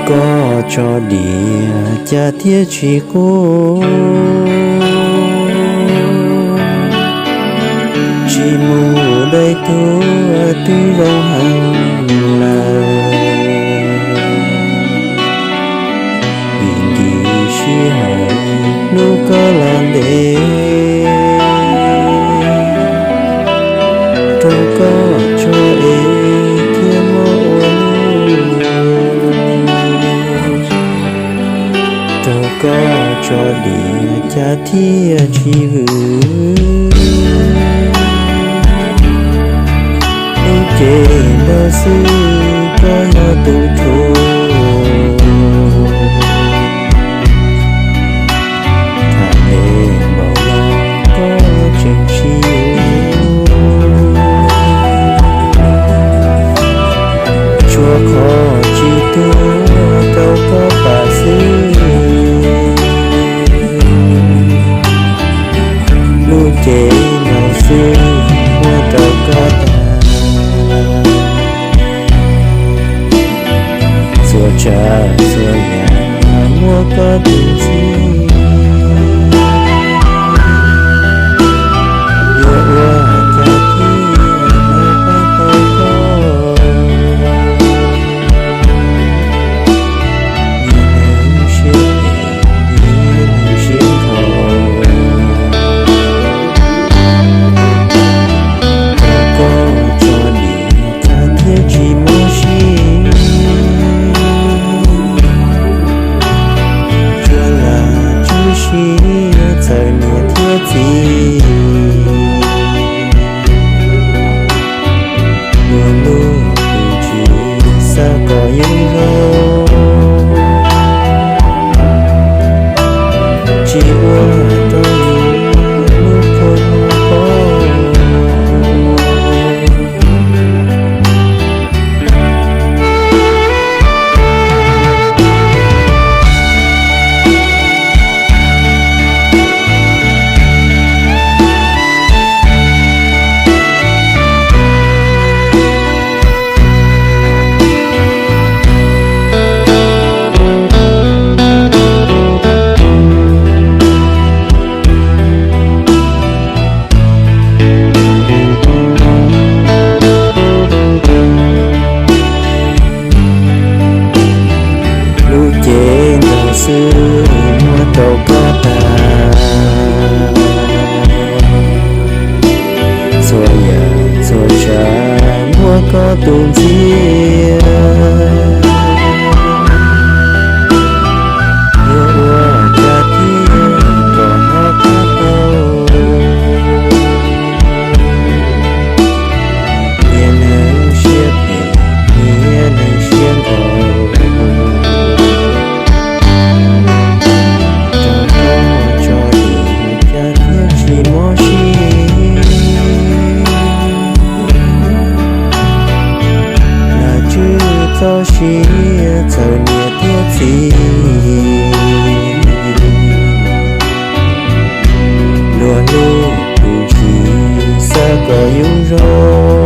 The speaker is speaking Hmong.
Koj tso diam cas thiaj tsis qub, tsis mus dai tuag twb zoo heev lawm. Vim nkim sij hawm hnub koj los ntev, rau koj tso es thiaj muab ua luaj. Rau koj tso diam cas thiaj tsis vwm, ib ce ntawd xwb koj yog tus thuam. Tham ntev npaum no koj tseem tsis yuav, tshuav qhov tsis tuag rau koj pam xwb. Lub cev no xwb muab rau koj tag, txhua tsav txhua yam muab koj tus ntxhiab. Yuav ua cas thiaj hnov pab tau koj, niag neeg siab phem, niag neeg siab nkhaus. Rau koj tso diam cas thiaj tsis mob siab, tsuas lam tswb siab txhawm niam thiab txiv. Luag lub tus tsis xav kom yus zoo, tsis ua rau yus lub kua muag paub. Lub cev ntawd xwb muab rau koj tag, txhua yam txhua tsav muab koj tus ntxhiab. Yuav ua cas thiaj kom hnov pab tau, niag neeg siab phem, niag neeg siab nkhaus. Rau koj tso diam cas thiaj tsis mob siab, lam tswb txoj sia txhawm niam thiab txiv. Luag lub tus tsis xav kom yus zoo,